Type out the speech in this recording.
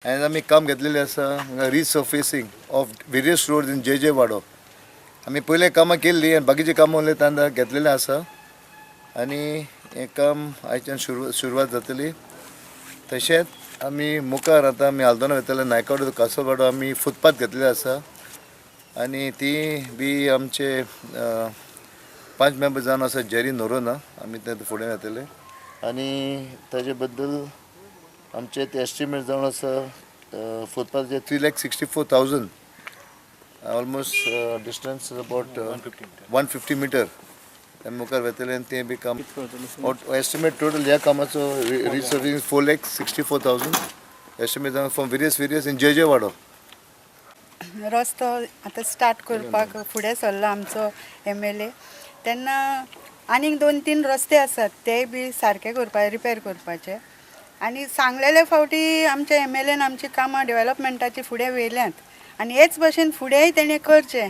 आनी आमी काम घेतलेलें आसा हांगा resurfacing of various roads in J J Wado. आमी पयलें कामां केल्लीं आनी बाकीचीं कामां उरलें तांकां घेतलेलें आसा आनी हें काम आयच्यान सुरवात जातली. तशेंच आमी मुखार आतां आमी आल्दोना वयतले, नायकवाडो कासलवाडो आमी फुटपाथ घेतलेले आसा आनी ती बी आमचे 5 मेंबर जावन आसा जेरी नोरोना, आमी ते फुडें वतले आनी ताजे बद्दल आमचे ते एस्टिमेट जावन आसा फुटपाथाचे 3,64,000, almost distance about 150 meter. आमी मुखार वतले आनी तें बी काम एस्टिमेट टोटल ह्या कामाचो resurfacing 4,64,000 estimate जावन from various in J J Wado. रस्तो आतां स्टार्ट करपाक फुडें सरला आमचो एमएलए, तेन्ना आनीक दोन तीन रस्ते आसात, तेय बी सारके करपा, रिपेर करपाचे. आनी सांगलेले फावटी आमच्या एमएलएन आमची कामां डेवलपमेंटाची फुडें व्हेल्यांत आनी हेच भशेन फुडेंय तेणें करचें.